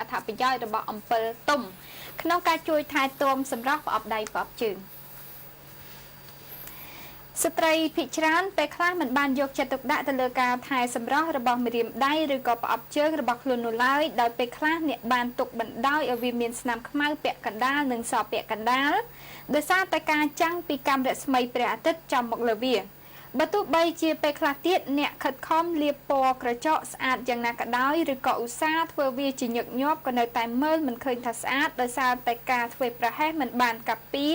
ត្ថប្រយោជន៍របស់អំពិលទុំក្នុងការជួយថែទាំសម្រស់ប្រអប់ដៃប្រអប់ជើងស្ត្រីភិកច្រើនពេលខ្លះមិនបានយកចិត្តទុកដាក់ទៅលើការថែសម្រស់របស់ម្រាមដៃឬក៏ប្រអប់ជើងរបស់ខ្លួននោះឡើយដោយពេលខ្លះអ្នកបានទុកបណ្ដោយឲ្យវាមានស្នាមខ្មៅពាក់កណ្ដាលនិងសពាក់កណ្ដាលដោយសារតែការចាំងពីកាំរស្មីព្រះអាទិត្យចំមកលើវាបើទោះបីជាពេលខ្លះទៀតអ្នកខិតខំលាបពណ៌ក្រចកស្អាតយ៉ាងណាក៏ដោយឬក៏ឧស្សាហ៍ធ្វើវាជាញឹកញាប់ក៏នៅតែមើលមិនឃើញថាស្អាតដោយសារតែការធ្វើប្រហែសមិនបានកាពា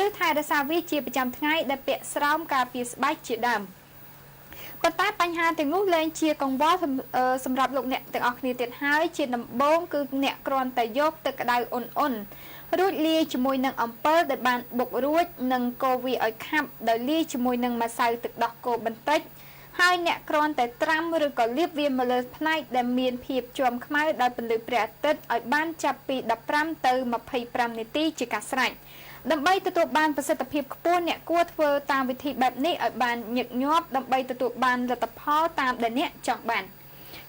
ឬថែរក្សាវាជាប្រចាំថ្ងៃដែលពាក់ស្រោមការពារស្បែកជាដើមប៉ុន្តែបញ្ហាទាំងនោះលែងជាកង្វល់សម្រាប់លោកអ្នកទាំងអស់គ្នាទៀតហើយជាដំបូងគឺអ្នកគ្រាន់តែយកទឹកក្តៅអ៊ុនៗរួចលាយជាមួយនឹងអំពិលដែលបានបុករួចនិងកូរវាឲ្យខាប់ដោយលាយជាមួយនឹងម្សៅទឹកដោះគោបន្តិចហើយអ្នកគ្រាន់តែត្រាំឬក៏លាបវាមកលើផ្នែកដែលមានភាពជាំខ្មៅដោយពន្លឺព្រះអាទិត្យឲ្យបានចាប់ពី15ទៅ25នាទីជាការស្រេចដើម្បីទទួលបានប្រសិទ្ធភាពខ្ពស់អ្នកគួរធ្វើតាមវិធីបែបនេះឲ្យបានញឹកញាប់ដើម្បីទទួលបានលទ្ធផលតាមដែលអ្នកចង់បាន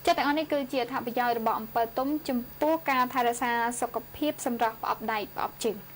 ចាទាំងអស់នេះគឺជាអត្ថប្រយោជន៍របស់អំពិលទុំចំពោះការថែរក្សាសុខភាពសម្រាប់ប្រអប់ដៃប្រអប់ជើង។